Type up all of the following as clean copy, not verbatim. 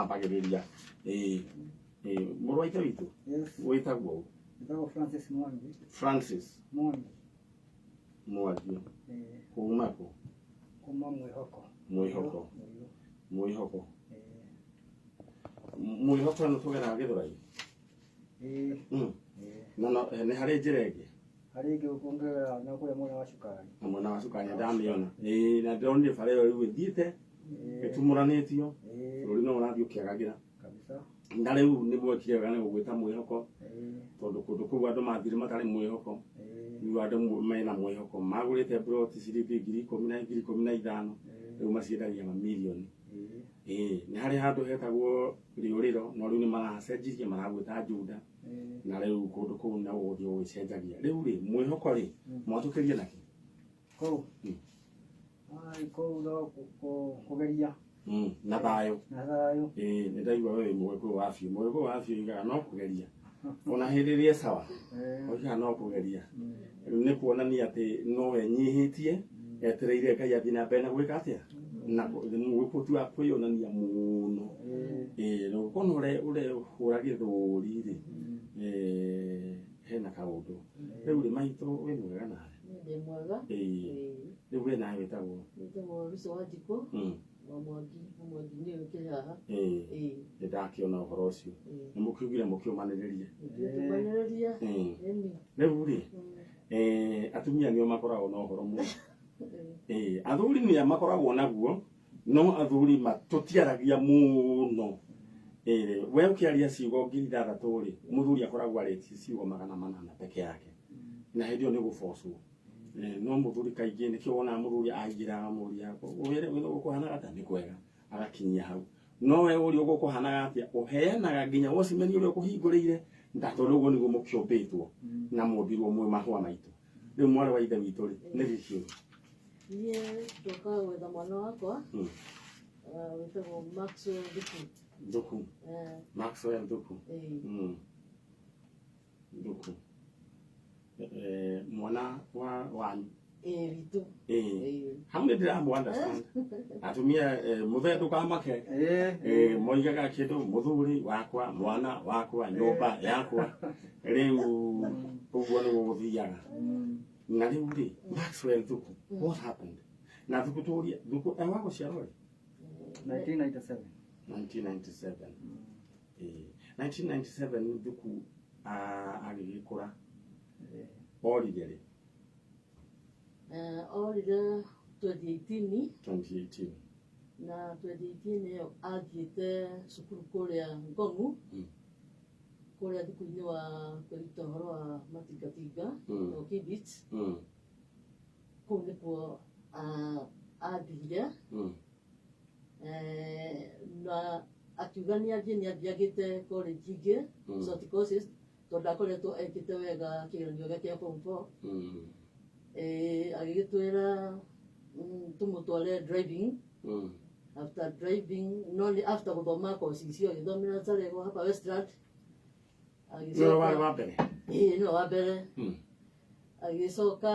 Ambagĩrĩria. Ĩĩ, ĩĩ, mũrũ wa ithe witũ. Yes. Wĩtagwo ũ? Njĩtagwo Francis Mwangi. Francis. Mwangi. Mwangi. Ĩĩ. Kuma kũ? Kuma Mwĩhoko. Mwĩhoko. Mũiyũ. Mwĩhoko. Ĩĩ. Mwĩhoko nĩ tũgeraga Gĩthũrai? Ĩĩ. Ĩĩ. No no nĩ harĩ njĩra ĩngĩ? Harĩ ĩngĩ ũngĩgera na kũrĩa mwena wa cukari. Na mwena wa cukari nĩ ndamĩona. Ĩĩ, na ndĩronire bara ĩyo rĩu ĩthiĩte ĩtumũranĩtio. Bũrũri no ũrathiĩ ũkĩagagĩra. Kabisa. Na rĩu nĩ mwekire wega nĩ gũgwĩta mwĩhoko. Tondũ kũndũ kũu andũ mathire matarĩ mwĩhoko. Rĩu andũ mena mwĩhoko. Magũrĩte mburoti ciringi 10,000 na 15,000. Rĩu maciendagia mamirioni. Ĩĩ, nĩ harĩ handũ hetagwo Rĩũrĩro, no rĩu nĩ maracenjirie maragwĩta Juda. Na rĩu kũndũ kũu no gũthiĩ gũgĩcenjagia. Rĩu rĩ, mwĩhoko rĩ, mwatũkĩrie nakĩ? Kũu? Ai, kũu no kũgeria. Na thayũ. Na thayũ. Ĩĩ, nĩ ndaigua we wĩ Mũgĩkũyũ wa biũ. Mũgĩkũyũ wa biũ oigaga no kũgeria. Ona hĩndĩ ĩrĩa e sawa, oigaga no kũgeria. Rĩu nĩ kuonania atĩ no enyihĩtie, etereire Ngai athiĩ na mbere na gwĩka atĩa? Na Mũgĩkũyũ ti wa kwĩyonania mũno. Ĩĩ, na ũngĩkona ũrehũra gĩthũri rĩ, hena kaũndũ. Rĩu rĩ, maitũ wĩ mwega nawe? Ndĩ mwega. Ĩĩ. Rĩu we nawe wĩtagwo? Njĩtagwo Lucy Wanjikũ. Wa Mwangi, wa Mwangi nĩwe ũkĩrĩ haha. Ĩĩ. Ĩĩ. Nĩ ndakĩona ũhoro ũcio. Ĩĩ. Nĩ mũkiugire mũkĩũmanĩrĩrie. Tũmanĩrĩrie. Ĩĩ. Ĩni. Rĩu rĩ, atumia nĩo makoragwo na ũhoro mũno. Ĩĩ, athuri nĩ makoragwo naguo, no athuri tũtiaragia mũno. Ĩĩ, we ũkĩaria ciugo 6,000 rĩ, mũthuri akoragwo arĩtie ciugo 800 peke yake. Na hĩndĩ ĩyo nĩ gũbocwo. No mũthuri kaingĩ nĩkĩo wonaga mũthuri aingĩra akamũria wĩra gũkũhanaga atĩa? Nĩ kwega, agakinyia hau. No we ũria gũkũhanaga atĩa, ũheanaga nginya wocimeni ũrĩa ũkũhingũrĩire, na tondũ ũguo nĩguo mũkĩũmbĩtwo na mũmbirwo mwĩ mahũa maitũ. Rĩu mwarĩ wa ithe witũ rĩ, nĩ gĩkĩ? Niĩ ndoka gwetha mwana wakwa wĩtagwo Maxwell Thuku. Thuku. Maxwell Thuku. Ĩĩ. Thuku. Mwana wa wanyu? Ĩĩ, witũ. Ĩĩ. Ĩĩ. Hau nĩ ndĩramũ understand. Atumia, mũthee ndũkamake. Moigaga kĩndũ mũthuri wakwa, mwana wakwa, nyũmba yakwa. Rĩu ũguo nĩguo gũthiaga. Na rĩu rĩ, Maxwell Thuku, what happened? Na Thuku tũrie, Thuku e wa gũciarwo rĩ? 1997. 1997. Ĩĩ. 1997 Thuku agĩgĩkũra. Orire rĩ? Orire 2018. 2018. Na 2018 ĩyo athiĩte cukuru kũrĩa Ngong'u. Kũrĩa thukuru-inĩ wa kwĩruta ũhoro wa matingatinga, o Kibit. Kũu nĩkuo athire. Na akiuga nĩ athiĩ nĩ athiagĩte college ingĩ, short courses, tondũ akoretwo ekĩte wega kĩgeranio gĩake kĩa form 4. Agĩgĩtwĩra tũmũtware driving. After driving, no nĩ after gũthoma course icio, agĩthomera Zarego hapa Westland. Nĩwe warĩ wa mbere? Ĩĩ, nĩwe wa mbere. Agĩcoka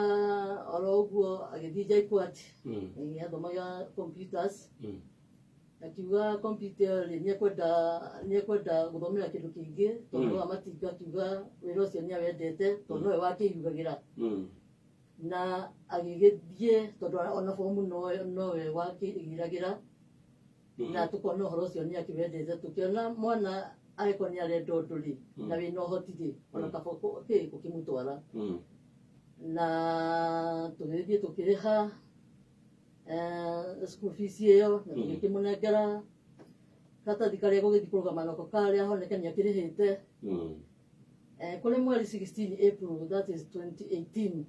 oro ũguo agĩthiĩ JKUAT. Ĩĩ, athomaga computers. Akiuga computer ĩyo rĩ, nĩekwenda gũthomera kĩndũ kĩngĩ, tondũ wa matinga, akiuga wĩra ũcio nĩawendete tondũ nowe wakĩyugagĩra. Na agĩgĩthiĩ tondũ ona bomu nowe wakĩgiragĩra. Na tũkona ũhoro ũcio nĩ akĩwendete, tũkĩona mwana angĩkorwo nĩ arenda ũndũ rĩ, na wĩna ũhoti rĩ, ona kaba ũkĩmũtwara. Na tũgĩthiĩ tũkĩrĩha school fees ĩyo, na tũgĩkĩmũnengera karatathi karĩa gũgĩthiĩ kũrũgama nako karĩa honeke nĩ akĩrĩhĩte. Kũrĩ mweri 16 April, that is 2018.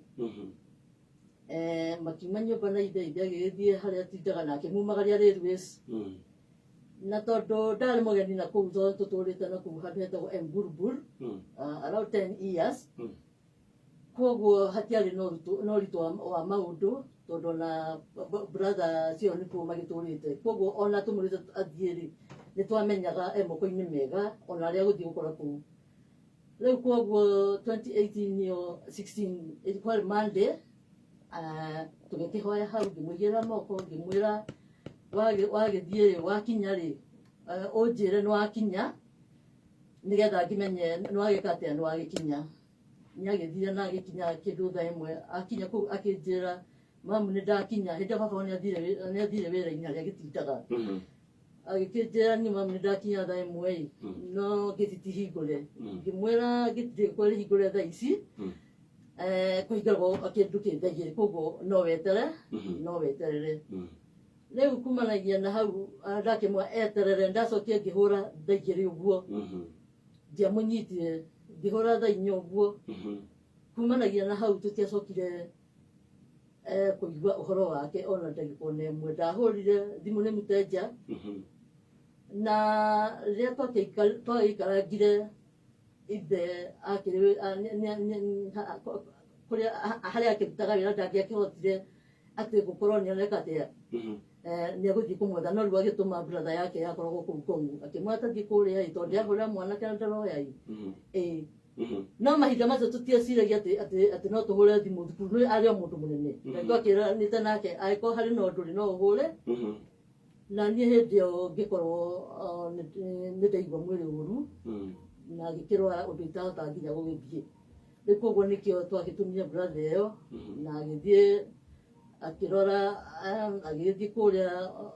Makiuma nyũmba na ithe, ithe agĩgĩthiĩ harĩa atindaga na akĩmumagaria railways. Na tondũ ndarĩ mũgeni na kũu, tondũ tũtũrĩte na kũu handũ hetagwo Emburbur, around 10 years. Koguo hatiarĩ na ũritũ wa maũndũ, tondũ ona brother cio nĩ kũu magĩtũrĩte. Koguo ona tũmũrĩte athiĩ rĩ, nĩ twamenyaga e moko-inĩ mega, ona arĩa agũthiĩ gũkora kũu. Rĩu koguo 2018 yo 16, kwarĩ Monday, tũgĩkĩhoya hau, ngĩmũigĩrĩra moko, ngĩmwĩra wagĩthiĩ rĩ, wakinya rĩ, Ũnjĩre nĩ wakinya nĩgetha ngĩmenye nĩ wagĩka atĩa, nĩ wagĩkinya. Nĩ agĩthire na agĩkinya kĩndũ thaa 1. Akinya kũu akĩnjĩra, "Mamu, nĩ ndakinya." Hĩndĩ ĩyo baba nĩ athire wĩra-inĩ harĩa agĩtindaga. Agĩkĩnjĩra, "Niĩ mamu nĩ ndakinya thaa 1 ĩ, no ngĩti ti hingũre." Ngĩmwĩra, "Ngĩti ndĩgũkorwo ĩhingũre thaa ici, kũhingũragwo kĩndũ kĩ thaa 2, koguo no wetere, no weterere." Rĩu kumanagia na hau, ndakĩmwa eterere. Ndacokire ngĩhũra thaa 2 ũguo, ndiamũnyitire. Ngĩhũra thaa 4 ũguo. Kumanagia na hau tũtiacokire kũigua ũhoro wake ona ndagĩka ona ĩmwe. Ndahũrire thimũ nĩ mũtenja. Na rĩrĩa twagĩikarangire, ithe akĩrĩ kũrĩa harĩa akĩrutaga wĩra, ndangĩakĩhotire atĩ gũkorwo nĩoneka atĩa nĩ egũthiĩ kũmwetha. No rĩu agĩtũma brother yake yakoragwo kũu Kongu, akĩmwĩra tathiĩ kũrĩa ĩ, tondũ ndĩrahũrĩra mwanake na ndaroya ĩ. Ĩ, no mahinda macio tũtieciragia atĩ no tũhũre thimũ thukuru, nĩ arĩ o mũndũ mũnene. Twakĩranĩte nake, angĩkorwo harĩ na ũndũ rĩ, no ũhũre. Na niĩ hĩndĩ ĩyo ngĩkorwo nĩ ndaigua mwĩrĩ ũru na ngĩkĩrwara ũndũ itahotaga nginya gũgĩthiĩ. Rĩu koguo nĩkĩo twagĩtũmire brother ĩyo, na agĩthiĩ akĩrora, agĩgĩthiĩ kũrĩa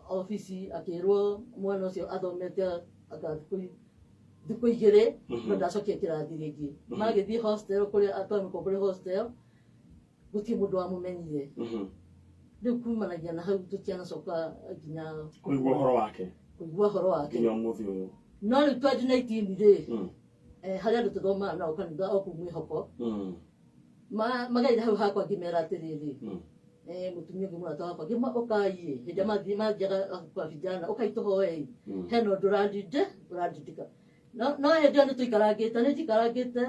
obici, akĩrwo mwana ũcio athomete anga thikũ 2, no ndacokia kĩrathi rĩngĩ. Magĩthiĩ hostel kũrĩa atwamĩkwo, kũrĩ hostel gũtirĩ mũndũ wamũmenyire. Rĩu kumanagia na hau tũtianacoka nginya kũigua ũhoro wake. Kũigua ũhoro wake. Nginya ũmũthĩ ũyũ. No rĩu 2019 rĩ, harĩ andũ tũthomaga nao kanitha o kũu Mwĩhoko, magaire hau hakwa, ngĩmera atĩrĩrĩ, mũtumia ũngĩ mũrata wakwa, ngĩma ũkai ĩ, hĩndĩ ĩrĩa mathiaga kwa vijana, ũkai tũhoe ĩ, hena ũndũ ũrandindĩka. No hĩndĩ ĩyo nĩ tũikarangĩte, nĩ njikarangĩte,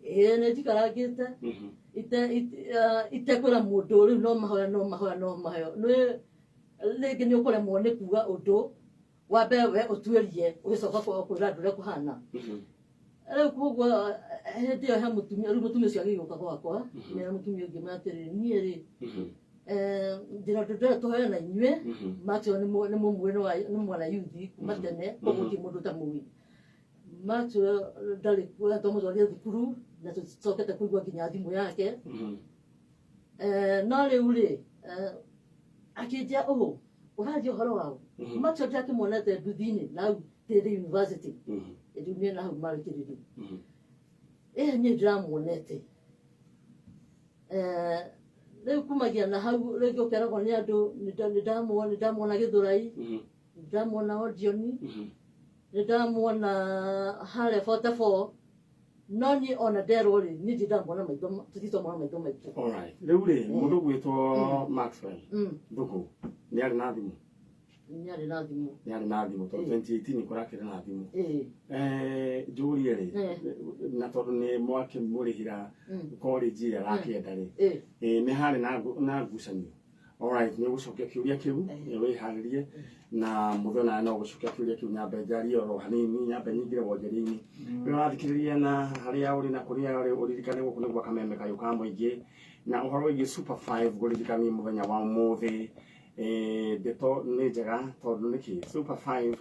ĩĩ, nĩ njikarangĩte itekwĩra mũndũ. Rĩu no mahoya, no mahoya, no mahoya. Nĩ rĩngĩ nĩ ũkũremwo nĩ kuga ũndũ wa mbere, we ũtuĩrie, ũgĩcoka kwĩra andũ ũrĩa kũhana. Rĩu koguo hĩndĩ ĩyo he mũtumia, rĩu mũtumia ũcio agĩgĩũka gwakwa, mera mũtumia ũngĩ atĩrĩrĩ, niĩ rĩ, ndĩra ũndũ ndĩrenda tũhoe na inyuĩ. Maxwell nĩ mũmwe, nĩ mwana yuthi kuma tene, koguo ti mũndũ ũtamũĩ. Maxwell ndarĩ twamũtwarire thukuru na tũticokete kũigua nginya thimũ yake. No rĩu rĩ, akĩnjia ũũ, "Ũraria ũhoro wao?" Maxwell ndakĩmuonete nduthi-inĩ na hau Tĩrĩ University, rĩu nĩ na hau marĩkĩrĩrio. Ĩ, niĩ ndĩramuonete. Rĩu kumagia na hau rĩngĩ ũkeragwo nĩ andũ nĩ ndamuona Gĩthũrai, nĩ ndamuona Odeon, nĩ ndamuona harĩa 44, no niĩ ona nderwo rĩ, niĩ ndirĩ ndamuona maitho, tũtirĩ twamuona maitho maitũ. Alright. Rĩu rĩ, mũndũ gwĩtwo Maxwell Thuku nĩ arĩ na thimũ? Nĩ arĩ na thimũ. Nĩ arĩ na thimũ tondũ 2018 kũrakĩrĩ na thimũ. Ĩĩ. Njũrie rĩ, na tondũ nĩ mwakĩmũrĩhĩra college ĩrĩa arakĩenda rĩ, nĩ harĩ na ngucanio? Alright, nĩ ũgũcokia kĩũria kĩu, wĩharĩrie na mũthenya nawe no gũcokia kĩũria kĩu. Nyambe njarie oro hanini, nyambe nyingĩre wonjoria-inĩ. Rĩu ũrathikĩrĩria na harĩa ũrĩ na kũrĩa ũrĩ, ũririkane gũkũ nĩ gwa Kameme Kayũ ka Mũingĩ na ũhoro wĩgiĩ Super 5. Ngũririkanie mũthenya wa ũmũthĩ, ndeto nĩ njega tondũ nĩkĩ Super 5,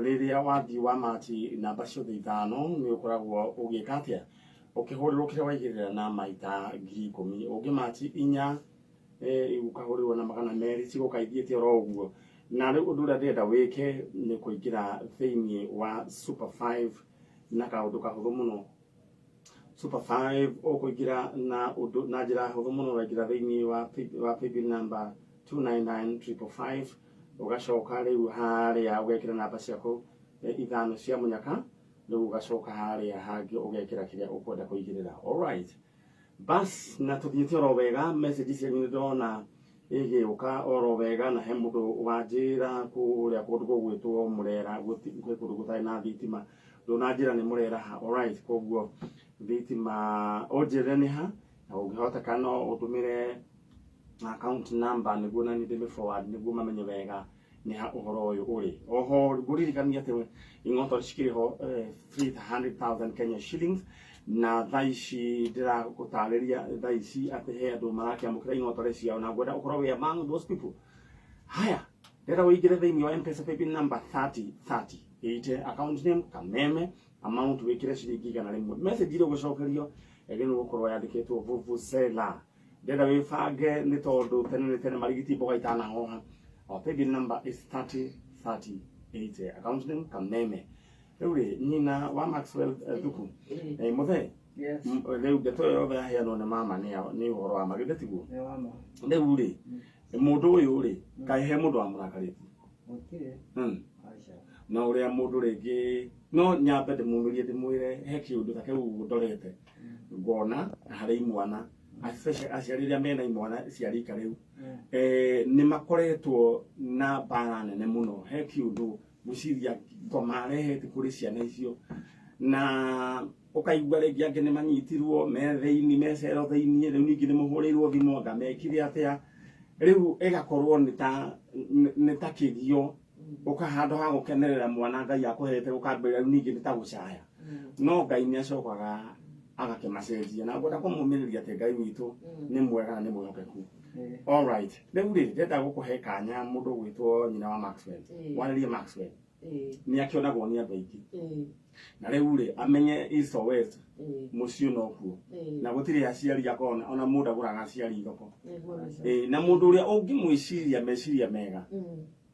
rĩrĩa wathiĩ wa machi namba ciothe ithano, nĩ ũkoragwo ũgĩka atĩa? Ũkĩhũrĩrwo kĩrĩa waigĩrĩra na maita 10,000. Ũngĩmachi inya, ũkahũrĩrwo na 200, cigũka ithiĩte oro ũguo. Na rĩu ũndũ ũrĩa ndĩrenda wĩke nĩ kũingĩra thĩinĩ wa Super 5 na kaũndũ kahũthũ mũno. Super 5 ũkũingĩra na ũndũ na njĩra hũthũ mũno. Ũraingĩra thĩinĩ wa paybill number 299555, ũgacoka rĩu harĩa ũgekĩra namba ciaku ithano cia mũnyaka. Rĩu ũgacoka harĩa hangĩ ũgekĩra kĩrĩa ũkwenda kũigĩrĩra. Alright, bas, na tũthiĩte oro wega. Message cianyu nĩ ndĩrona ĩgĩũka oro wega, na he mũndũ wanjĩra kũrĩa kũndũ gũgwĩtwo Mũrera gwĩ kũndũ gũtarĩ na thitima. Ndũnanjĩra nĩ Mũrera ha. Alright, koguo thitima ũnjĩre nĩ ha, na ũngĩhoteka no ũndũmĩre account number nĩguo nani ndĩmĩ forward nĩguo mamenye wega nĩ ha ũhoro ũyũ ũrĩ. Oho ngũririkania atĩ ing'oto cikĩrĩ ho, 300,000 Kenya shillings, na thaa ici ndĩragũtarĩria thaa ici atĩ he andũ marakĩamũkĩra ing'otore ciao, na ngwenda ũkorwo wĩ among those people. Haya. Ndĩrenda ũingĩre thĩinĩ wa M-Pesa paybill number 3030 8, account name Kameme, amount wĩkĩre ciringi 100. Message ĩrĩa ũgũcokerio ĩgĩrĩirwo gũkorwo yandĩkĩtwo vuvuzela. Ndĩrenda wĩbange nĩ tondũ tene nĩ tene marigiti mboga itanahoha. Our paybill number is 3030 8, account name Kameme. Rĩu rĩ, nyina wa Maxwell Thuku, mũthee, Yes. Rĩu ndeto ĩyo yothe yaheanwo nĩ mama nĩ ũhoro wa ma, githĩ tiguo? Nĩ wa ma. Rĩu rĩ, mũndũ ũyũ rĩ, kaĩ he mũndũ wamũrakarĩtie? Gũtirĩ. Aca. Na ũrĩa mũndũ rĩngĩ no nyambe ndĩmumĩrie ndĩmwĩre he kĩũndũ ta kĩu ndorete ngona harĩ imwana, especially aciari arĩa mena imwana cia rika rĩu, nĩ makoretwo na mbara nene mũno. He kĩũndũ ngwĩciria ngoma arehete kũrĩ ciana icio, na ũkaigua rĩngĩ angĩ nĩ manyitirwo me thĩinĩ, me cero thĩinĩ, rĩu ningĩ nĩ mũhũrĩirwo thimũ anga mekire atĩa. Rĩu ĩgakorwo nĩ ta kĩgio, ũkahandũ ha gũkenerera mwana Ngai akũhete, gũkambĩrĩria rĩu ningĩ nĩ ta gũcaya. No Ngai nĩ acokaga agakĩmacenjia, na ngwenda kũmũmĩrĩria atĩ Ngai witũ nĩ mwega na nĩ mwĩhokeku. All right. Rĩu rĩ, ndĩrenda gũkũhe kanya mũndũ ũgwĩtwo nyina wa Maxwell. Warĩrie Maxwell. Nĩ akĩonagwo nĩ andũ aingĩ. Na rĩu rĩ, amenye East or West, mũciĩ no kuo. Na gũtirĩ aciari akona, ona mũndũ agũraga aciari thoko. Na mũndũ ũrĩa ũngĩmwĩciria meciria mega,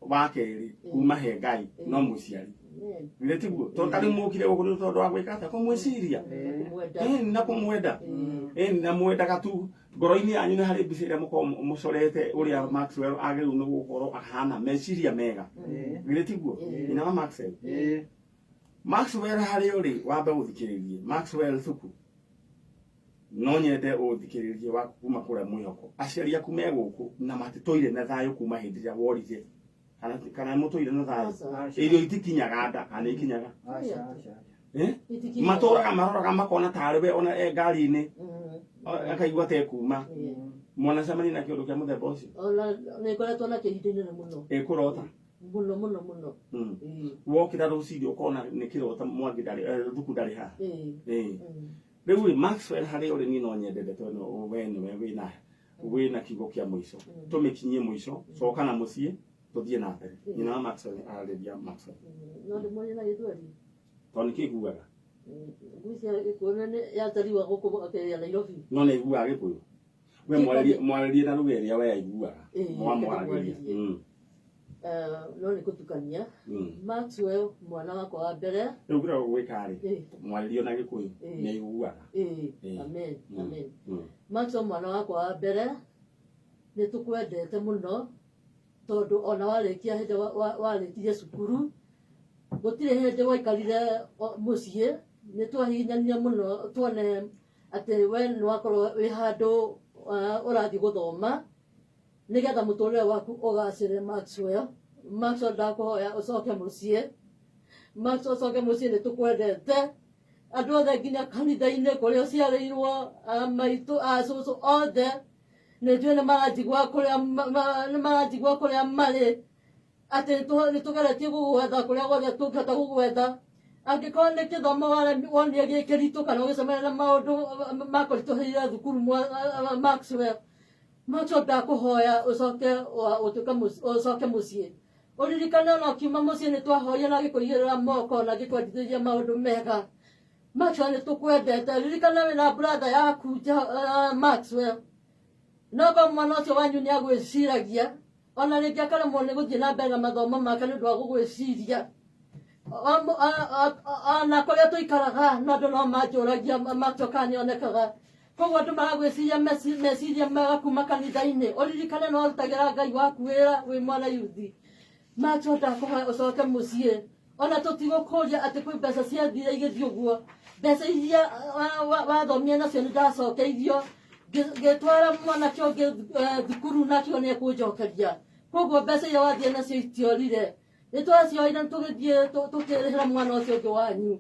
wa kerĩ, kuma he Ngai, no mũciari. Githĩ tiguo? Tondũ ta rĩu mũkire gũkũ nĩ tondũ wa gwĩka atĩa? Kũmwĩciria. Na kũmwenda. Na mwendaga tu ngoro-inĩ yanyu nĩ harĩ mbica ĩrĩa mũkoragwo mũcorete ũrĩa Maxwell agĩrĩirwo nĩ gũkorwo ahana, meciria mega. Githĩ tiguo? Nyina wa Maxwell. Maxwell harĩ ũrĩ wambe ũthikĩrĩrie. Maxwell Thuku, no nyende ũthikĩrĩrie wa kuma kũrĩa mwĩhoko. Aciari aku me gũkũ na matitũire na thayũ kuma hĩndĩ ĩrĩa worire. Kana mũtũire na thayũ. Irio itikinyaga nda, kana ikinyaga? Aca. Matũraga maroraga makona tarĩ we ona e ngari-inĩ, akaigua ta ekuma. Mwanacemania na kĩũndũ kĩa mũthemba ũcio? Ona nĩ ngoretwo nakĩo ihinda inene mũno. Ĩkũrota? Mũno mũno mũno. Wokĩra rũcinĩ ũkona nĩ kĩrota Mwangi ndarĩ, Thuku ndarĩ haha. Rĩu rĩ, Maxwell harĩ ũrĩ niĩ no nyende ndeto ĩno we nĩwe wĩna kiugo kĩa mũico. Tũmĩkinyie mũico, coka na mũciĩ, tũthiĩ na mbere. Nyina wa Maxwell ararĩria Maxwell. No ndĩmwonie na Gĩthweri. Tondũ nĩkĩo iguaga? Ngwĩciria Gĩkũyũ nĩ yatariwa gũkũ ya Nairobi. No nĩ iguaga Gĩkũyũ? We mwarĩrie na lugha ĩrĩa we aiguaga. Mwamwaragĩria. No nĩ gũtukania. Maxwell mwana wakwa wa mbere. Rĩu kĩrĩa ũgwĩka rĩ, mwarĩrie na Gĩkũyũ, nĩ aiguaga. Amen, amen. Maxwell mwana wakwa wa mbere, nĩ tũkwendete mũno, tondũ ona warĩkia hĩndĩ warĩkirie cukuru, gũtirĩ hĩndĩ waikarire mũciĩ, nĩ twahihinyania mũno tuone atĩ we nĩ wakorwo wĩ handũ ũrathiĩ gũthoma, nĩgetha mũtũrĩre waku ũgacĩre. Maxwell, Maxwell ndakũhoya ũcoke mũciĩ. Maxwell ũcoke mũciĩ, nĩ tũkwendete. Andũ othe nginya kanitha-inĩ kũrĩa ũciarĩirwo, maitũ, cũcũ othe, nĩ njũĩ nĩ maranjigua kũrĩa nĩ maranjigua kũrĩa marĩ, atĩ nĩ tũgeretie gũgwetha kũrĩa guothe tũngĩhota gũgwetha. Angĩkorwo nĩ gĩthomo wonire gĩ kĩritũ kana ũgĩcemania na maũndũ makũritũhĩire thukuru, Maxwell, Maxwell ndakũhoya ũcoke ũtuĩke ũcoke mũciĩ. Ũririkane ona ũkiuma mũciĩ nĩ twahoire na ngĩkũigĩrĩra moko na ngĩkwendithĩria maũndũ mega. Maxwell nĩ tũkwendete. Ririkana wĩna brother yaku Maxwell. No korwo mwana ũcio wanyu nĩ agwĩciragia, ona rĩngĩ akaremwo nĩ gũthiĩ na mbere na mathomo make nĩ ũndũ wa gũgwĩciria. Ona kũrĩa tũikaraga no andũ no manjũragia Maxwell kana nĩonekaga. Koguo andũ maragwĩciria meciria mega kuma kanitha-inĩ. Ũririkane no ũrutagĩra Ngai waku wĩra wĩ mwana yuthi. Maxwell ndakũhoya ũcoke mũciĩ. Ona tũtigũkũria atĩ kwĩ mbeca ciathire igĩthiĩ ũguo. Mbeca iria wathomire nacio nĩ ndacokeirio. Ngĩtwara mwanake ũngĩ thukuru nakĩo nĩ ekũnjokeria. Koguo mbeca iria wathire nacio itiorire. Nĩ twacioire tũgĩthiĩ tũkĩrĩhĩra mwana ũcio ũngĩ wanyu.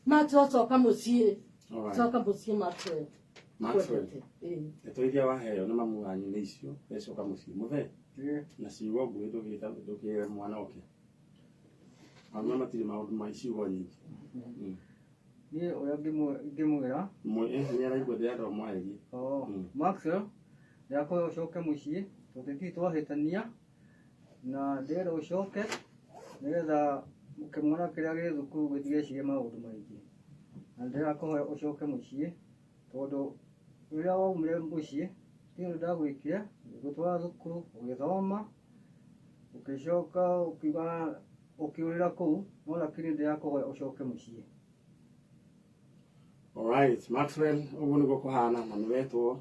Maxwell coka mũciĩ. Coka mũciĩ Maxwell. Maxwell. Ndeto iria waheo nĩ mamu wanyu nĩ icio, coka mũciĩ. Mũthee. Na ciugo nguhĩ ndũkĩre mwana ũke. Arũme matirĩ maũndũ ma ciugo nyingĩ. Niĩ ũrĩa ingĩmwĩra. Nĩ araigua ndĩrenda ũmwarĩrie. Maxwell, ndĩrakũhoya ũcoke mũciĩ, tondũ ithuĩ twahĩtania. Na ndĩrenda ũcoke nĩgetha kĩmwana kĩrĩa gĩ thukuru gĩtigecirie maũndũ maingĩ. Na ndĩrakũhoya ũcoke mũciĩ tondũ rĩrĩa waumire mũciĩ ti ũndũ ndagwĩkire, ngĩgũtwara thukuru ũgĩthoma, ũgĩcoka ũkiuga ũkĩũrĩra kũu, no lakini ndĩrakũhoya ũcoke mũciĩ. Alright, Maxwell, ũguo nĩguo kũhana na nĩwetwo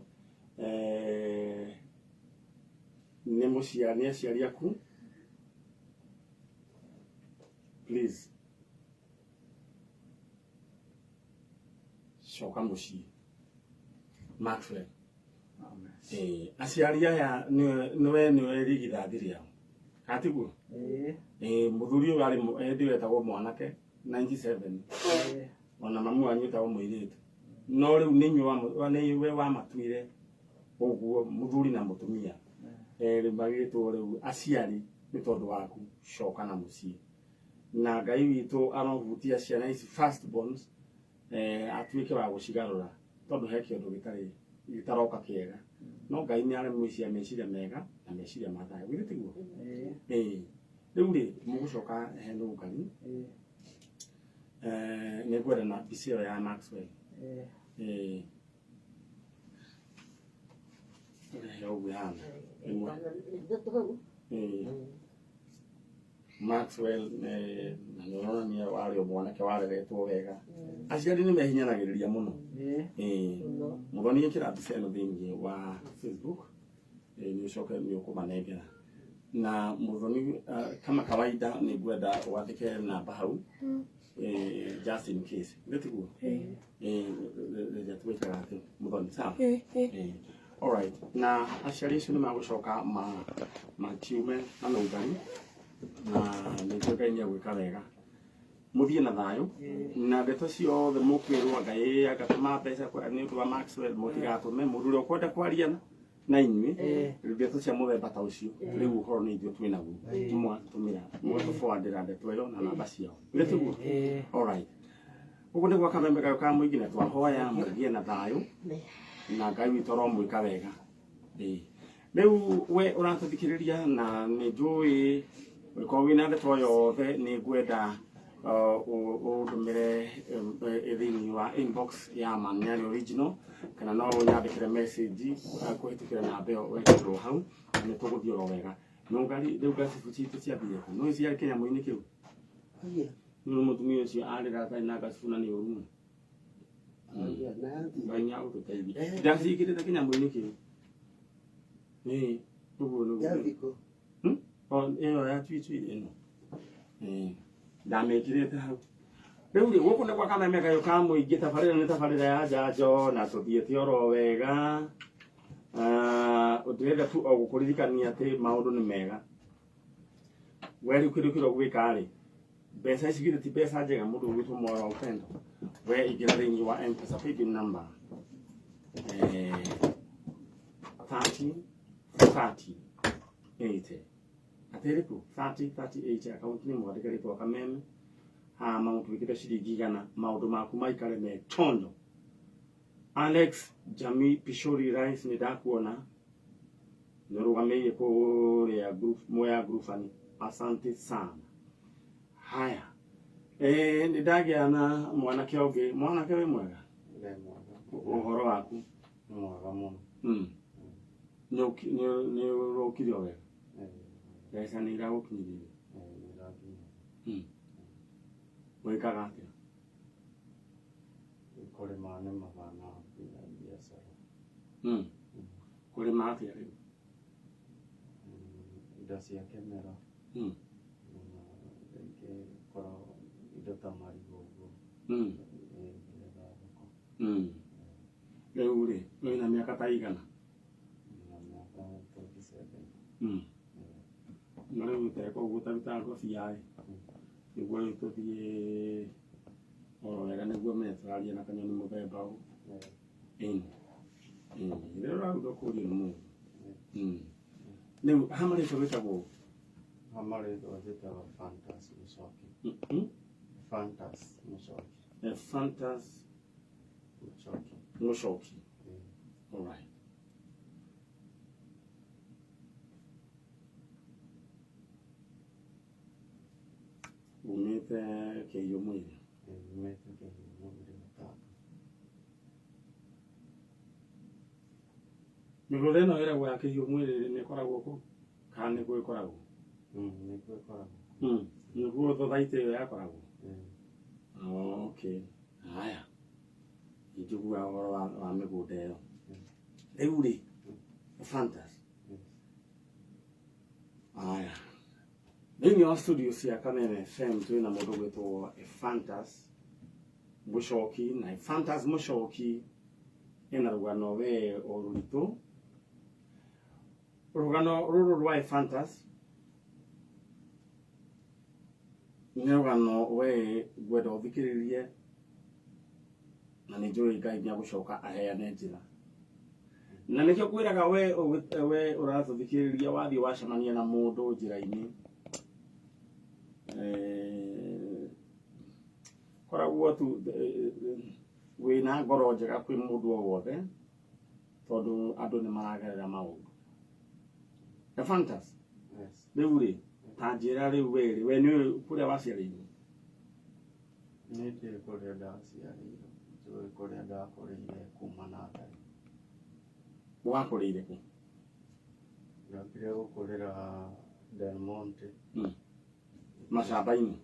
nĩ mũciari nĩ aciari aku. Please coka mũciĩ Maxwell. Amen. Aciari aya nĩwe nĩwe rigithathi rĩao atiguo? Ĩĩ. Mũthuri ũyũ arĩ hĩndĩ ĩyo etagwo mwanake 97 Ĩĩ. Ona mamu wanyu etagwo mũirĩtu, no rĩu nĩ inyuĩ nĩ we wamatuire ũguo mũthuri na mũtumia. Rĩu magĩtwo rĩu aciari nĩ tondũ waku, coka na mũciĩ. Na Ngai witũ arohutia ciana ici first borns, atuĩke wa gũcigarũra tondũ he kĩndũ gĩtarĩ gĩtaroka kĩega, no Ngai nĩ aramwĩciria meciria mega na meciria ma thayũ, githĩ tiguo? Ĩĩ. Rĩu rĩ mũgũcoka he Nũngari. Ĩĩ. Nĩ ngwenda na mbica ĩyo ya Maxwell. Ĩĩ. Rehe ũguo ĩhana ĩmwe. Ithatũ hau. Maxwell na nĩ ũronania warĩ o mwanake wareretwo wega. Aciari nĩ mehinyanagĩrĩria mũno. Ĩĩ. Mũthoni, ĩkĩra mbica ĩno thĩinĩ wa Facebook, nĩ ũcoke nĩ ũkũmanengera na Mũthoni, kama kawaida nĩ ngwenda wandĩke namba hau, just in case, githĩ tiguo? Rĩrĩa twĩkaga atĩ Mũthoni, sawa? Alright, na aciari acio nĩ magũcoka ma makiume na Nũngari na nĩguo Ngai nĩ egwĩka wega, mũthiĩ na thayũ na ndeto ciothe mũkwĩrwo Ngai agatũma mbeca nĩ ũndũ wa Maxwell, mũtigatũme mũndũ ũrĩa ũkwenda kwaria na inyuĩ ndeto cia mũthemba ta ũcio. Rĩu ũhoro nĩ ithuĩ twĩ naguo, mũgatũmĩra mũgatũforwardĩra ndeto ĩyo na namba ciao, githĩ tiguo? Ĩĩ. Alright, ũguo nĩguo kameme kayo ka mũingĩ, na twahoya mũgĩe na thayũ na Ngai witũ aromwĩka wega. Ĩĩ. Rĩu we ũratũthikĩrĩria na nĩ njũĩ ũngĩkorwo wĩna ndeto yothe, nĩ ngwenda ũndũmĩre thĩinĩ wa inbox ya Manyari Original, kana no ũnyandĩkĩre message kũhĩtũkĩra namba ĩyo wekĩrwo hau, na nĩ tũgũthiĩ oro wega. Nũngari, rĩu ngacibu citũ ciambire kũ? No ciarĩ kĩnyamũ-inĩ kĩu nĩ mũtumia ũcio arĩra atarĩ na ngacibu na nĩ ũru mũno. Ngai nĩ agũtũteithia. Ndaciĩkĩrĩte kĩnyamũ-inĩ kĩu. Ĩĩ, ũguo nĩguo. O ĩyo ya chuichui ĩno. Ĩĩ. Ndamĩkĩrĩte hau. Rĩu rĩ gũkũ nĩ gwa kameme kayũ ka mũingĩ, tabarĩra nĩ tabarĩra ya njanjo na tũthiĩte oro wega. Ndĩrenda tu o gũkũririkania atĩ maũndũ nĩ mega. We rĩu kĩndũ kĩrĩa ũgwĩka rĩ, mbeca ici githĩ ti mbeca njega mũndũ ũgwĩtwo Moyo wa Upendo? We ingĩra thĩinĩ wa M-Pesa paybill number 30 30 80 atĩrĩkũ 30 30 80, account nĩ mwandĩke rĩtwa Kameme, haha mamũtuĩkĩte ciringi 100, maũndũ maku maikare me chondo. Alex Jami Pishori Rice, nĩ ndakuona nĩ ũrũgamĩire kũrĩa group Mwea Groupani, asante sana. Haya, nĩ ndagĩa na mwanake ũngĩ. Mwanake, wĩ mwega? Nĩ mwega. Ũhoro waku? Nĩ mwega mũno. Nĩ ũrokire o wega? Ĩĩ. Mbeca nĩ iragũkinyĩrĩire? Ĩĩ, nĩ irakinya. Wĩkaga atĩa? Kũrĩma nĩmaga na nginya biacara. Kũrĩma atĩa rĩu? Indo cia kĩmera. Na rĩngĩ korwo indo ta marigũ ũguo. Ĩĩ, nĩgetha thoko. Rĩu rĩ wĩna mĩaka ta igana? Na mĩaka 27. Na rĩu teka ũguo ũtaruta ngobia ĩ, nĩguo rĩu tũthiĩ oro wega, nĩguo menye tũraria na kanyoni mũthemba ũũ. Ĩni. Ĩni. Rĩrĩa ũraruga kũrio nĩ mũndũ. Rĩu ha marĩtwa wĩtagwo? Ha marĩtwa njĩtagwo Fantas Mũcoki. Fantas Mũcoki. Fantas Mũcoki. Mũcoki. Ĩĩ. Alright. Umĩte Kĩhiũ Mwĩrĩ? Umĩte Kĩhiũ Mwĩrĩ Gatanga. Mĩgũnda ĩno ĩragwo ya Kĩhiũ Mwĩrĩ nĩ ĩkoragwo kũ kana nĩkuo ĩkoragwo? Nĩkuo ĩkoragwo. Nĩkuo thothaitĩ ĩyo yakoragwo? Okay. Haya. Nĩnjiguaga ũhoro wa mĩgũnda ĩyo. Rĩu rĩ, Ephantus. Haya. Thĩinĩ wa studio cia Kameme FM twĩna mũndũ gwĩtwo Ephantus Mũcoki, na Ephantus Mũcoki ena rũgano we o rũritũ. Rũgano rũrũ rwa Ephantus nĩ rũgano we ngwenda ũthikĩrĩrie, na nĩ njũĩ Ngai nĩ agũcoka aheane njĩra. Na nĩkĩo ngwĩraga we ũratũthikĩrĩria wathiĩ wacemania na mũndũ njĩra-inĩ, koragwo tu wĩna ngoro njega kwĩ mũndũ o wothe, tondũ andũ nĩ maragerera maũndũ. Ephantus, rĩu rĩ, ta njĩra rĩu we rĩ, we nĩ ũĩ kũrĩa waciarĩirwo? Nĩ ndĩĩ kũrĩa ndaciarĩirwo, njũĩ kũrĩa ndakũrĩire kuma natharĩ. Wakũrĩire kũ? Ndambire gũkũrĩra Del Monte. Macamba-inĩ?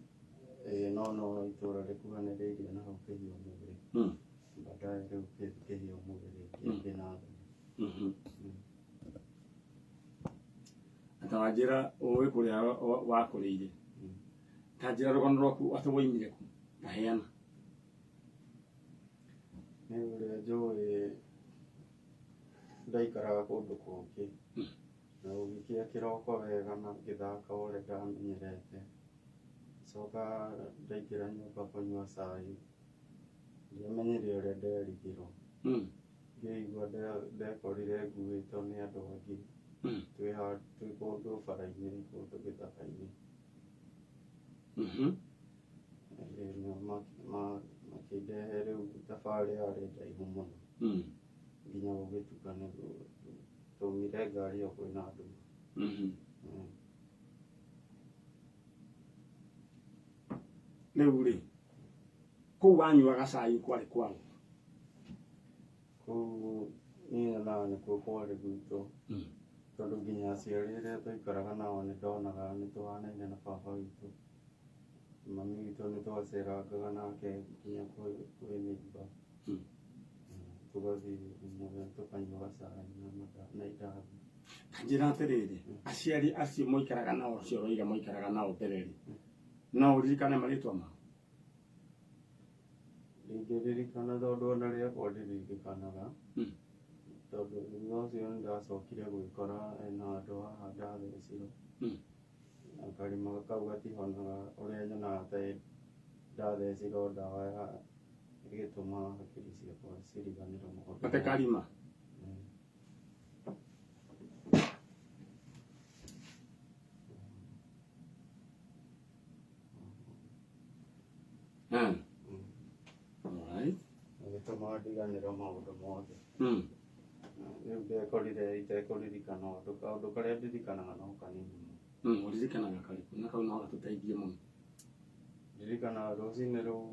Ĩĩ, no itũũra rĩkuhanĩrĩirie na hau Kĩhiũ Mwĩrĩ. Baadaye rĩu Kĩhiũ Mwĩrĩ ngĩthiĩ natharĩ. Ta wanjĩra ũĩ kũrĩa wakũrĩire. Ta njĩra rũgano rwaku atĩ woimire kũ? Ta heana. Nĩ ũrĩa njũĩ ndaikaraga kũndũ kũngĩ. Na gũgĩkĩa kĩroko wega na ngĩthaka ũrĩa ndamenyerete. Coka ndaingĩra nyũmba kũnyua cai. Ndiamenyire ũrĩa nderigirwo. Ngĩigua ndekorire nguĩtwo nĩ andũ angĩ. Twĩ kũndũ bara-inĩ, kũndũ gĩthaka-inĩ. Makĩndehe rĩu thabarĩ yarĩ ndaihu mũno. Nginya gũgĩtuka nĩguo twaumire ngari ĩyo kwĩna nduma. Rĩu rĩ, kũu wanyuaga cai kwarĩ kwaũ? Kũu niĩ nyonaga nĩkuo kwarĩ gwitũ. Tondũ nginya aciari arĩa twaikaraga nao nĩ ndonaga nĩ tũhanaine na baba witũ. Mami witũ nĩ twacerangaga nake nginya kwĩ neighbor. Tũgathiĩ tũkanyua cai na indathi. Njĩra atĩrĩrĩ, aciari acio moikaraga nao, acio ũroiga moikaraga nao mbere rĩ, no ũririkane marĩtwa mao? Ndingĩririkana tondũ ona rĩakwa ndiririkanaga. Tondũ thutha ũcio nĩ ndacokire gwĩkora ena handũ haha ndathecirwo. Na karima kau gatihonaga ũrĩa nyonaga ta ndathecirwo ndawa ya ĩgĩtũma hakiri ciakwa ciriganĩrwo maũndũ. Ate karima? Alright. Ĩgĩtũma ndiganĩrwo maũndũ mothe. Rĩu ndekorire itekũririkana ũndũ, kaũndũ karĩa ndirikanaga no kanini mũno. Ũririkanaga karĩkũ? Na kau no gatũteithie mũno. Ndirikanaga rũcinĩ rũu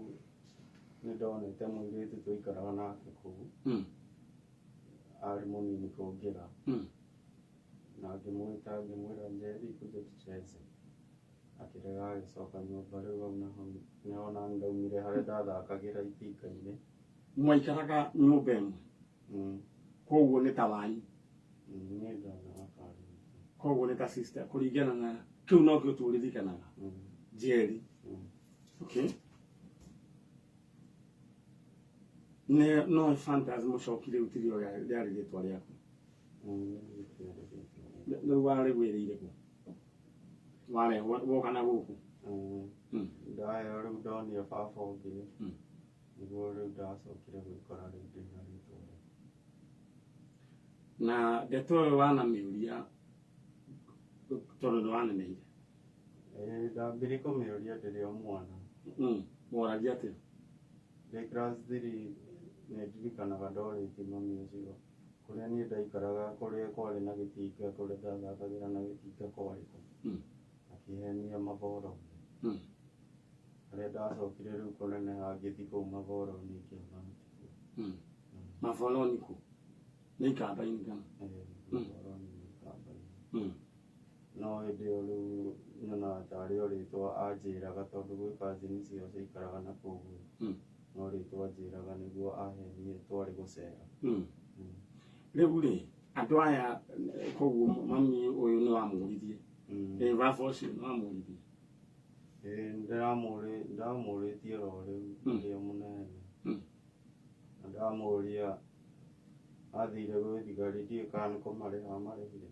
nĩ ndonete mũirĩtu twaikaraga nake kũu. Arĩ mũnini kũngĩra. Na ngĩmwĩta ngĩmwĩra Njeri kuja tucheze. Akĩrega agĩcoka nyũmba. Rĩu hau naho nĩho na ndaumire harĩa ndathakagĩra itinga-inĩ. Mwaikaraga nyũmba ĩmwe? Koguo nĩ ta wanyu? Niĩ ndonaga karĩ witũ. Koguo nĩ ta sister kũringana na kĩu nokĩo tũririkanaga. Njeri. Okay. Ne no Ephantus Mũcoki rĩu tirio rĩarĩ rĩtwa rĩaku. Rĩu warĩgwĩrĩire kũ? Warehwo woka na gũkũ? Ndaheo rĩu ndonio baba ũngĩ. Nĩguo rĩu ndacokire gwĩkora rĩu ndĩna rĩtwa rĩu. Na ndeto ĩyo wanamĩũria tondũ nĩ waneneire? Ndambirie kũmĩũria ndĩrĩ o mwana. Woragia atĩa? Ndĩ class 3 nĩ ndirikanaga ndorĩtie mami ũcio kũrĩa niĩ ndaikaraga, kũrĩa kwarĩ na gĩtinga, kũrĩa ndathakagĩra na gĩtinga kwarĩ kũ. Akĩhenia maboro. Harĩa ndacokire rĩu kũneneha ngĩthiĩ kũu maboroni ngĩona tikuo. Maboroni kũ? Nĩ ikamba-inĩ kana? Maboroni nĩ ikamba-inĩ. No hĩndĩ ĩyo rĩu nyonaga tarĩ o rĩtwa anjĩraga tondũ gwĩ cousin ciao ciaikaraga na kũu. No rĩtwa anjĩraga nĩguo ahenie twarĩ gũcera. Rĩu rĩ, andũ aya koguo mami ũyũ nĩ wamũririe? Baba ũcio nĩ wamũririe? Ndamũrĩtie oro rĩu rĩrĩa mũnene. Na ndamũria athire gwĩ thigari ndiũĩ kana nĩ kũmarĩha amarĩhire.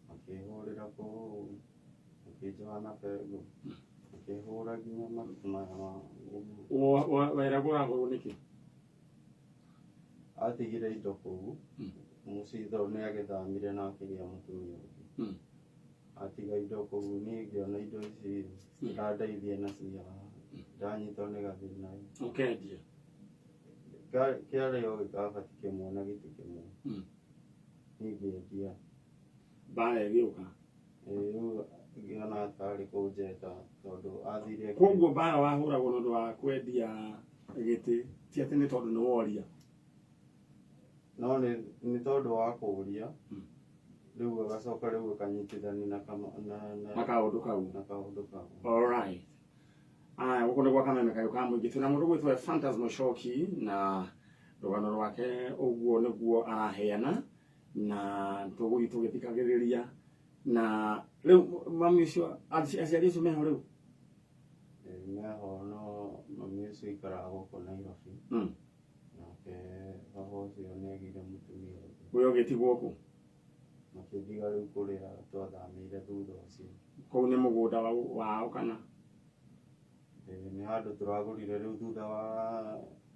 Makĩhũrĩra kũu, makĩnjoha na bengo, makĩhũra nginya matukũ maya ma Weragwo ũragũrwo nĩkĩ? Atigire indo kũu, mũciĩ tondũ nĩ agĩthamire na akĩgĩa mũtumia ũngĩ. Atiga indo kũu, niĩ ngĩona indo ici cirandeithia na cia ndanyitwo nĩ gathĩna. Ũkendia? Kĩarĩ o gĩkabati kĩmwe na gĩtĩ kĩmwe. Niĩ ngĩendia. Mbara ĩgĩũka? Rĩu ngĩona tarĩ kũnjeta tondũ athire. Koguo mbara wahũragwo nĩ ũndũ wa kwendia gĩtĩ, ti atĩ nĩ tondũ nĩ woria? No nĩ tondũ wa kũũria. Rĩu agacoka rĩu akanyitithania na na kaũndũ kau. Na kaũndũ kau. All right. Aya, gũkũ nĩ gwa Kameme Kayũ ka Mũingĩ. Twĩna mũndũ gwĩtwo Ephantus Mũchoki na rũgano rwake ũguo nĩguo araheana na tũgũthiĩ tũgĩthikagĩrĩria. Na rĩu mami ũcio, aciari acio meho rĩu? Meho, no mami ũcio aikaraga gũkũ Nairobi. Nake baba ũcio nĩ agĩire mũtumia ũngĩ. Ũyũ ũgĩtigwo kũ? Makĩndiga rĩu kũrĩa twathamĩire thutha ũcio. Kũu nĩ mũgũnda wao kana? Nĩ handũ tũragũrire rĩu thutha wa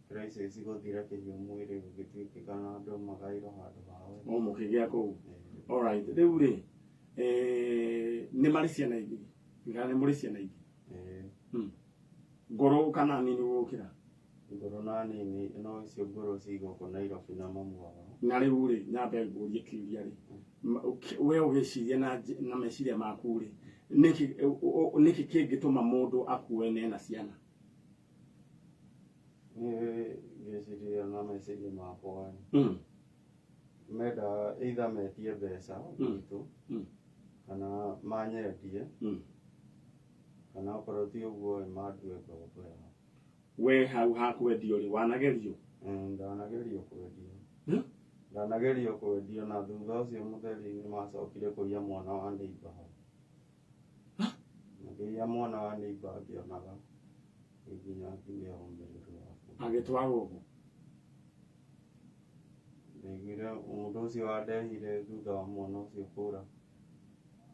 crisis gũthira kĩhiũ mwĩrĩ gũgĩtuĩkĩka na andũ magaĩrwo handũ hao. O mũkĩgĩa kũu. All right. Rĩu rĩ, nĩ marĩ ciana ingĩ? Kana nĩ mũrĩ ciana ingĩ? Ngũrũ kana nini gũkĩra? Ngũrũ na nini, no icio ngũrũ ci gũkũ Nairobi na mamu wao. Na rĩu rĩ, nyambe ngũrie kĩũria rĩ, we ũgĩciria na meciria maku rĩ, nĩkĩ kĩngĩtũma mũndũ akue nena ciana? Niĩ ngĩciria na meciria makwa rĩ, menda either metie mbeca gwitũ, kana manyendie, kana okorwo ti ũguo mandue ngombo yao. We hau hakwendio rĩ, wanagerio? Ndanagerio kwendio. Ndanagerio kwendio na thutha ũcio mũtheri nĩ macokire kũiya mwana wa neighbor hau. Makĩiya mwana wa neighbor ngĩonaga nginya ngĩgĩa ũmĩrĩru wa Agĩtwarwo kũ? Ndaiguire mũndũ ũcio wandehire thutha wa mwana ũcio kũra,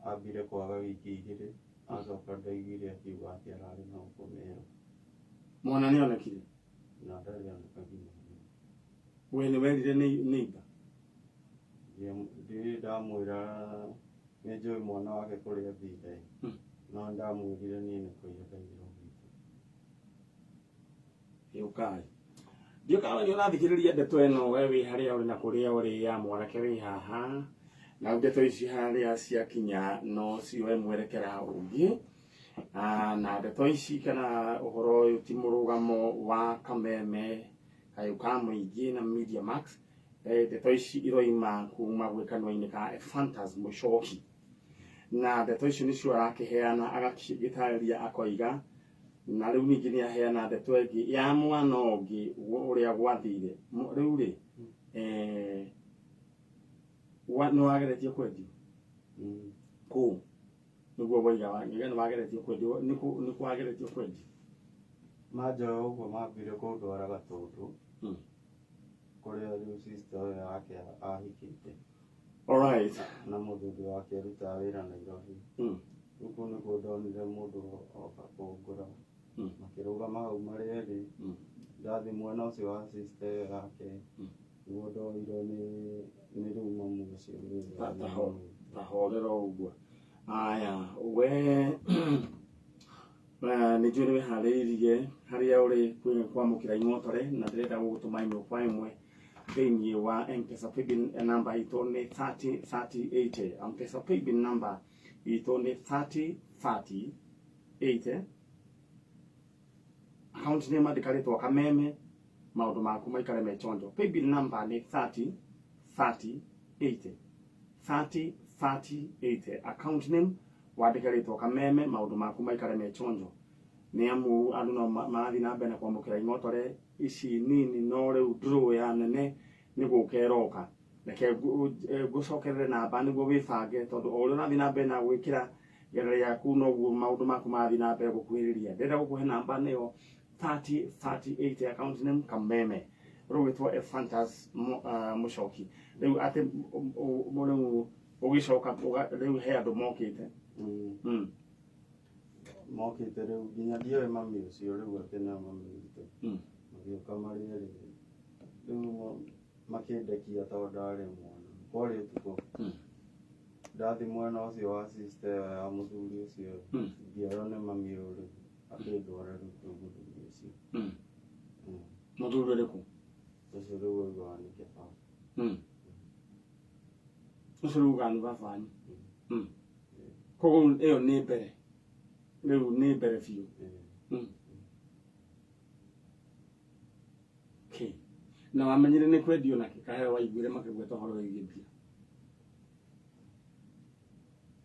ambire kwaga wiki igĩrĩ, acoka ndaiguire akiuga atĩ ararĩ na gũkũ Meru. Mwana nĩ onekire? Na ndarĩ oneka nginya ũmũthĩ. We nĩ werire neighbor? Ndirĩ ndamwĩra nĩ njũĩ mwana wake kũrĩa athire. No ndamwĩrire niĩ nĩ kũiya ndaiyirwo gwitũ. Yũkai. Ndiũĩ kana nĩ ũrathikĩrĩria ndeto ĩno we wĩ harĩa ũrĩ na kũrĩa ũrĩ ya mwanake wĩ haha. Na ndeto ici harĩa ciakinya no cioe mwerekera ũngĩ. Na ndeto ici kana ũhoro ũyũ ti mũrũgamo wa Kameme Kayũ ka Mũingĩ na Media Max. Ndeto ici iroima kuma gwĩ kanua-inĩ ka Ephantus Mũchoki. Na ndeto icio nĩcio arakĩheana agagĩtarĩria akoiga na rĩu ningĩ nĩ aheana ndeto ĩngĩ ya mwana ũngĩ ũrĩa gwathire. Rĩu rĩ, nĩ wageretie kwendio? Kũ? Nĩguo waiga, nĩ wageretie kwendio, nĩ kũ wageretie kwendio? Manjoya ũguo mambire kũndwara Gatũndũ. Kũrĩa rĩu sister ũyũ yake ahikĩte. All right. Na mũthuri wake arutaga wĩra Nairobi. Rĩu kũu nĩkuo ndonire mũndũ oka kũngũra. Makĩrũgama hau marĩ erĩ. Ndathiĩ mwena ũcio wa sister ĩyo yake. Nĩguo ndoirwo nĩ rĩu mamu ũcio nĩ Ta horera ũguo. Aya, we nĩ njũĩ nĩ wĩharĩirie harĩa ũrĩ kwamũkĩra ing'otore na ndĩrenda gũgũtũma ĩmwe kwa ĩmwe thĩinĩ wa M-Pesa paybill number itũ nĩ 303080. M-Pesa paybill number itũ nĩ 303080. Account name andĩka rĩtwa Kameme, maũndũ maku maikare me chonjo. Paybill number nĩ 30 30 80, 30 30 80. Account name wandĩke rĩtwa Kameme, maũndũ maku maikare me chonjo. Nĩ amu andũ no marathiĩ na mbere na kwamũkĩra ing'otore ici nini, no rĩu draw ya nene nĩ gũka ĩroka. Reke ngũcokerere namba nĩguo wĩbange, tondũ o ũrĩa ũrathiĩ na mbere na gwĩkĩra gerera yaku noguo maũndũ maku marathiĩ na mbere gũkuhĩrĩria. Ndĩrenda gũkũhe namba nĩyo 30 30 80, account name Kameme, rũgĩtwo Ephantus Mũcoki. Rĩu atĩ rĩu ũgĩcoka rĩu he andũ mokĩte. Mokĩte rĩu nginya ndioĩ mami ũcio rĩu atĩ nĩo mami witũ. Magĩũka marĩ erĩ rĩu makĩndekia tondũ ndarĩ mwana, kwarĩ ũtukũ. Ndathi mwena ũcio wa sister ĩyo ya mũthuri ũcio, ngĩoywo nĩ mami ũyũ rĩu akĩndwara rĩu kwĩ mũthuri ũcio. Mũthuri ũrĩkũ? Ũcio rĩu augaga nĩ kĩbaba. Ũcio rĩu ugaga nĩ baba wanyu. Koguo ĩyo nĩ mbere, rĩu nĩ mbere biũ. Okay. Na wamenyire nĩ kwendio nakĩ kaheo waiguire makĩgweta ũhoro wĩgiĩ mbia?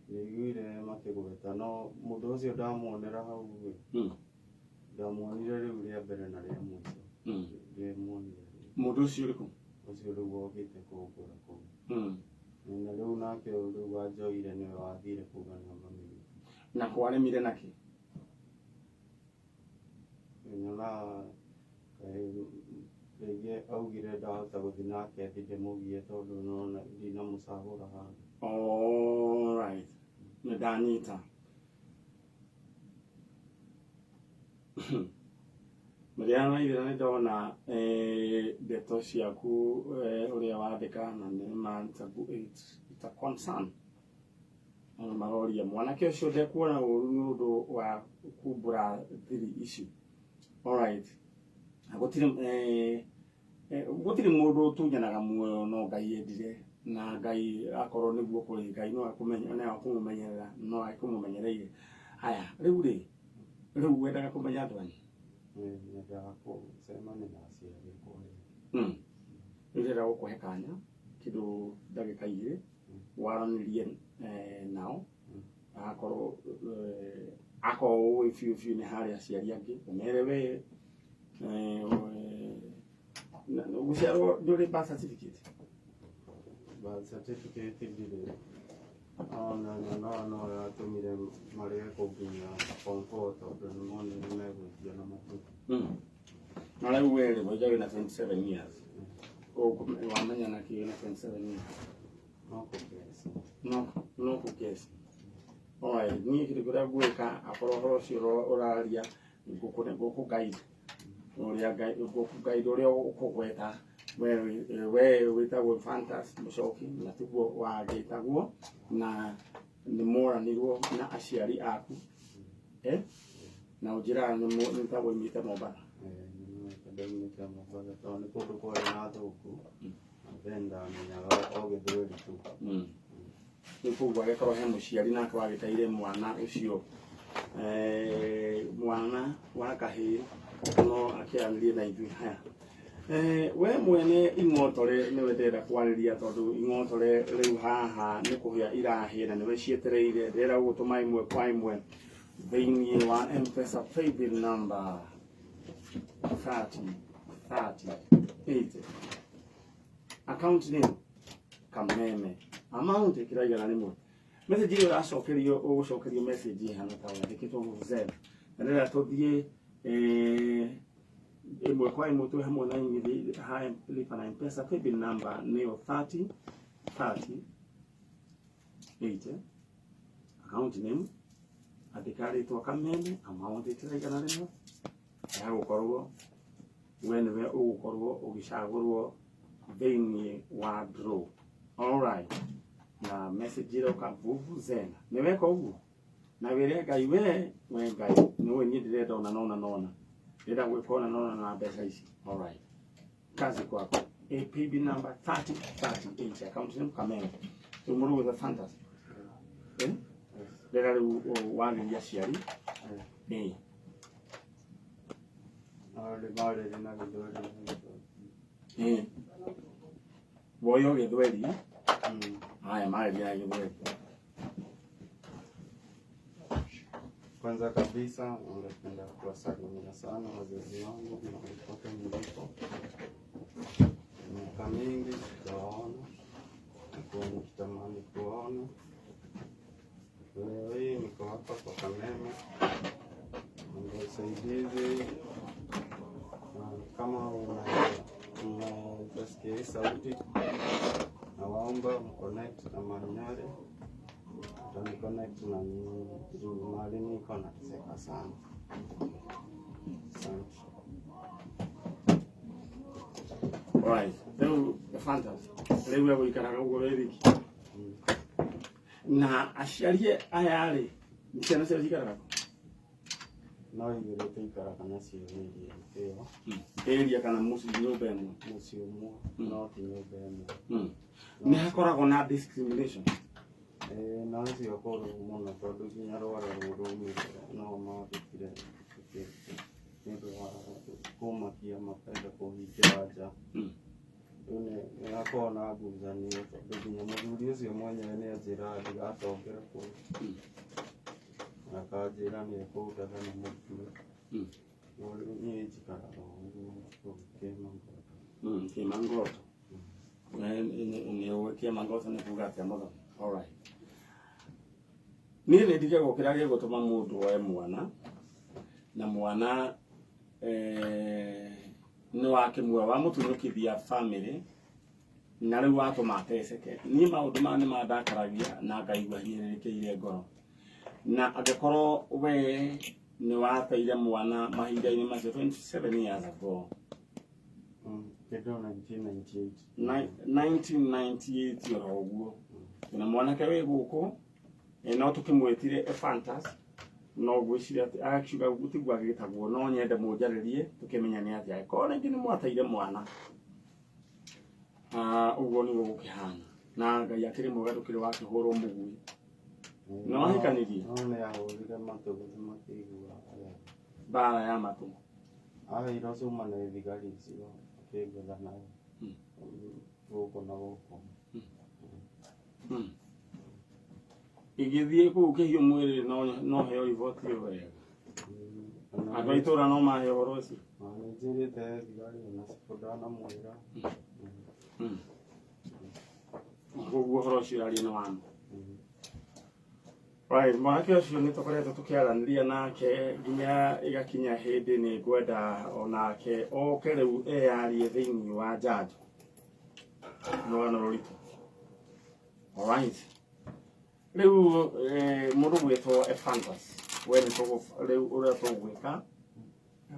Ndaiguire makĩgweta, no mũndũ ũcio ndamuonera hau ĩ, ndamuonire rĩu rĩa mbere na rĩa mũico. Ndiamuonire rĩu. Mũndũ ũcio ũrĩkũ? Ũcio rĩu wokĩte kũngũra kũu. Na rĩu nake rĩu wanjoire nĩwe wathire kuga na mami witũ. Na kwaremire nakĩ? Nyonaga rĩngĩ augire ndahota gũthiĩ nake thiĩ ndĩmũgie tondũ nona ndinamũcagũra handũ. All right. Nĩ ndanyita. Mariana ithira nĩ ndona ndeto ciaku, ũrĩa wandĩka, na nĩ ma it's a concern. Andũ maroria mwanake ũcio ndekuona ũru nĩ ũndũ wa kumbũra thiri ici. All right. Gũtirĩ gũtirĩ mũndũ ũtunyanaga muoyo no Ngai endire, na Ngai akorwo nĩguo kũrĩ Ngai no akũmenye, no akũmũmenyerera, no akũmũmenyereire. Haya, rĩu rĩ, rĩu wendaga kũmenya andũ anyu? Nyendaga gũcemania na aciari akwa rĩngĩ. Rĩu ndĩrenda gũkũhe kanya kĩndũ ndagĩka 2 waranĩrie nao. Akorwo akorwo ũĩ biũ biũ nĩ harĩ aciari angĩ, ũmere we gũciarwo ndũrĩ birth certificate? Birth certificate ndirĩ. Ona no no yatũmire marege kũnginya form 4 tondũ nĩ monire megwĩtia na matũ. Na rĩu we rĩ, waiga wĩna 27 years. Wamenya na kĩ wĩna 27 years? No kũgesi. No kũgesi. Alright, niĩ kĩndũ kĩrĩa ngwĩka akorwo ũhoro ũcio ũraria ngũkũ guide ũrĩa ngũkũ guide ũrĩa ũkũgweta we wĩtagwo Fantas Mũcoki na tiguo wagĩtagwo, na nĩ moranirwo na aciari aku, na ũnjĩraga nĩ ta woimĩte Mombatha. Ndaumĩte Mombatha tondũ nĩ kũndũ kwarĩ na thũngũ, then ndamenyaga o gĩthweri tu. Rĩu koguo agĩkorwo he mũciari nake wagĩteire mwana ũcio, mwana wa kahĩĩ, no akĩaranĩrie na ithuĩ. Haya, we mwene ing'otore nĩwe ndĩrenda kwarĩria, tondũ ing'otore rĩu haha nĩ kũhĩa irahĩa na nĩwe cietereire. Ndĩrenda gũgũtũma ĩmwe kwa ĩmwe thĩinĩ wa M-Pesa paybill number 30 30 80, account name Kameme, amount ĩkĩra 100. Message ĩyo ũracokerio, ũgũcokerio message ĩhana ta yandĩkĩtwo vuvuzela, na ndĩrenda tũthiĩ ĩmwe kwa ĩmwe twĩ hamwe na inyuĩ ha lipa na M-Pesa paybill number nĩyo 30 30 80, account name andĩka rĩtwa Kameme, amount ĩkĩra 100. Ya gũkorwo we nĩwe ũgũkorwo ũgĩcagũrwo thĩinĩ wa draw. Alright, na message ĩroka vuvuzela. Nĩ weka ũguo na wĩre Ngai, we Ngai nĩwe niĩ ndĩrenda ona nona nona ndĩrenda gwĩka ona nona na mbeca ici. Alright, kazi kwako. APB number 30 30 80, account name Kameme. Rĩu mũrũ with fantasy, ndĩrenda rĩu warĩria aciari. ndĩmarĩrie na Gĩthweri na Gĩthweri. Woyo Gĩthweri. Haya, marĩria na Gĩthweri. Kwanza kabisa ningependa kuwasalimia sana wazazi wangu mahali pote mlipo. Miaka mingi sijawaona, nilikuwa nikitamani kuwaona. Leo hii niko hapa kwa Kameme, naomba usaidizi, na kama unaweza sikia hii sauti, nawaomba mconnect na Manyore, utaniconnect na nyinyi juu mahali niko nateseka sana. Asante. Right. Rĩu Ephantus, rĩu egũikaraga ũguo wĩ wiki. Na aciari aya rĩ, ciana ciao cikaraga kũ? No igĩrĩ tũikaraga nacio area ĩyo. Area kana mũciĩ nyũmba ĩmwe? Mũciĩ ũmwe, no ti nyũmba ĩmwe. Nĩ hakoragwo na discrimination? Ĩĩ, na acio akũrũ mũno tondũ nginya rwara rũrũ raumire no mathikire nĩ ũndũ wa kũmakia makenda kũhingĩra nja. Rĩu nĩ hakoragwo na ngucanio tondũ nginya mũthuri ũcio mwenyewe nĩ anjĩraga ndigacokere kũu. Na akanjĩra nĩ ekũndatha na mũtwe. No rĩu niĩ njikaraga ũguo kũu Kĩmangoto. Kĩmangoto. Nĩ ũĩ Kĩmangoto nĩ kuga atĩa mũthoni? Alright. Niĩ nĩ ndigagwo kĩrĩa gĩgũtũma mũndũ oe mwana na mwana nĩ wakĩmuoya wamũtunyũkithia family na rĩu watũma ateceke. Niĩ maũndũ maya nĩ mandakaragia na ngaigua hinyĩrĩrĩkĩire ngoro. Na angĩkorwo we nĩ wateire mwana mahinda-inĩ macio 27 years ago. Kĩndũ 1998. 1998 oro ũguo. Na mwanake wĩ gũkũ, no tũkĩmwĩtire Ephantus, no ngwĩciria atĩ agakiuga ũguo tiguo agĩtagwo, no nyende mũnjarĩrie tũkĩmenya nĩ atĩa. Angĩkorwo rĩngĩ nĩ mwateire mwana, ũguo nĩguo gũkĩhana. Na Ngai akĩrĩ mwega ndũkĩrĩ wakĩhũrwo mũguĩ. No wahikanirie? No nĩ ahũrire matũ makĩigua wega. Mbara ya matũ. Aheirwo cuma nĩ thigari icio akĩngũtha nayo. Gũkũ na gũkũ. Ingĩthiĩ kũu kĩhiũ mwĩrĩ no heo riboti ĩyo wega. Andũ a itũũra no mahe ũhoro ũcio. Nĩ njĩrĩte thigari ona cibũ ndanamwĩra. Koguo ũhoro ũcio ũraria nĩ wa ma. Right, mwanake ũcio nĩ tũkoretwo tũkĩaranĩria nake nginya ĩgakinya hĩndĩ nĩ ngwenda onake oke rĩu eyarie thĩinĩ wa njanjo. Rũgano rũritũ. Alright. Rĩu mũndũ gwĩtwo Ephantus, we nĩ rĩu ũrĩa tũgwĩka,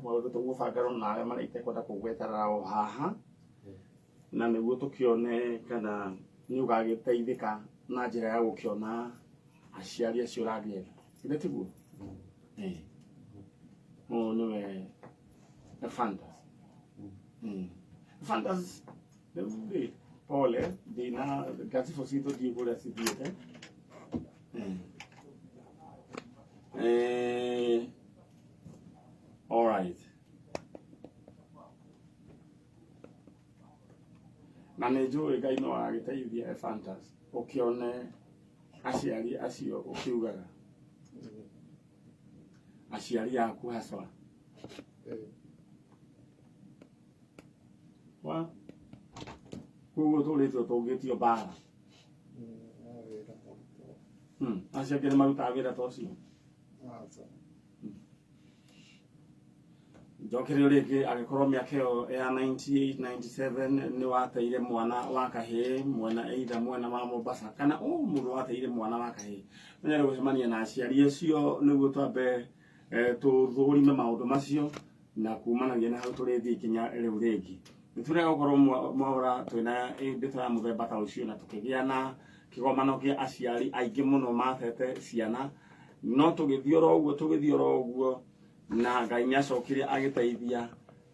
maũndũ tũgũbanga no nawe marĩa itekwenda kũgweterera o haha, na nĩguo tũkĩone kana nĩ ũgagĩteithĩka na njĩra ya gũkĩona aciari acio ũragĩetha. Githĩ tiguo? Ũyũ nĩwe Ephantus. Ephantus, rĩu rĩ, pole, ndina ngacibũ citũ ndiũĩ kũrĩa cithiĩte. All right. Na nĩ njũĩ Ngai no agagĩteithia Ephantus ũkĩone aciari acio ũkiugaga. Aciari aku haswa. Wa? Koguo tũrĩtwo tũngĩtio mbara. Acio angĩ nĩ marutaga wĩra ta ũcio. Njokere rĩngĩ angĩkorwo mĩaka ĩyo ya 98, 97 nĩ wateire mwana wa kahĩĩ mwena either mwena wa Mombasa kana o mũndũ wateire mwana wa kahĩĩ. Menya nĩ gũcemania na aciari acio nĩguo twambe tũthũrime maũndũ macio na kumanagia na hau tũrĩthiĩ nginya rĩu rĩngĩ. Nĩ tũrega gũkorwo mwaũra twĩna ndeto ya mũthemba ta ũcio na tũkĩgĩa na kĩgomano kĩa aciari aingĩ mũno matete ciana, no tũgĩthiĩ oro ũguo, tũgĩthiĩ oro ũguo, na Ngai nĩ acokire agĩteithia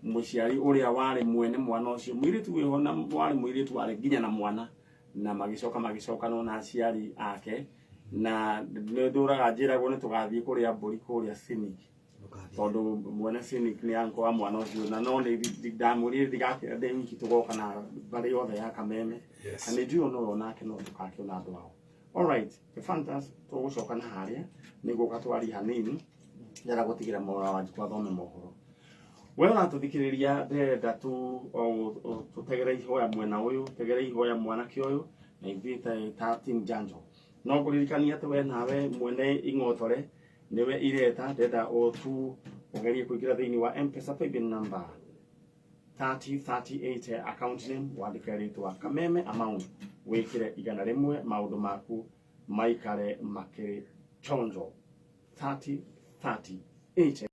mũciari ũrĩa warĩ mwene mwana ũcio, mũirĩtu wĩho na warĩ mũirĩtu warĩ nginya na mwana, na magĩcoka magĩcokanwo na aciari ake, na nĩ ndũraga njĩragwo nĩ tũgathiĩ kũrĩa mbũri kũrĩa Scenic. Ndũkathire. Tondũ mwene Cynic nĩ anko wa mwana ũcio na no nĩ ndamwĩrire ndigakĩra ndĩ wiki tũgoka na mbarĩ yothe ya Kameme. Yes. Na nĩ njũĩ ona ũyũ nake no tũgakĩona andũ ao. Alright, Ephantus, tũgũcoka na harĩa nĩguo twarie hanini ndĩrenda gũtigĩra Mwaura Wanjikũ athome mohoro. We ũratũthikĩrĩria ndĩrenda tu tũtegere ihoya mwena ũyũ, tegere ihoya mwanake ũyũ na ithuĩ ta team Janjo. No ngũririkania atĩ we nawe mwene ing'otore nĩwe ireta ndĩrenda o tu ũgerie kũingĩra thĩinĩ wa M-Pesa paybill number 3038, account name wandĩke rĩtwa Kameme, amount wĩkĩre 100, maũndũ maku maikare makĩrĩ chonjo. 3038.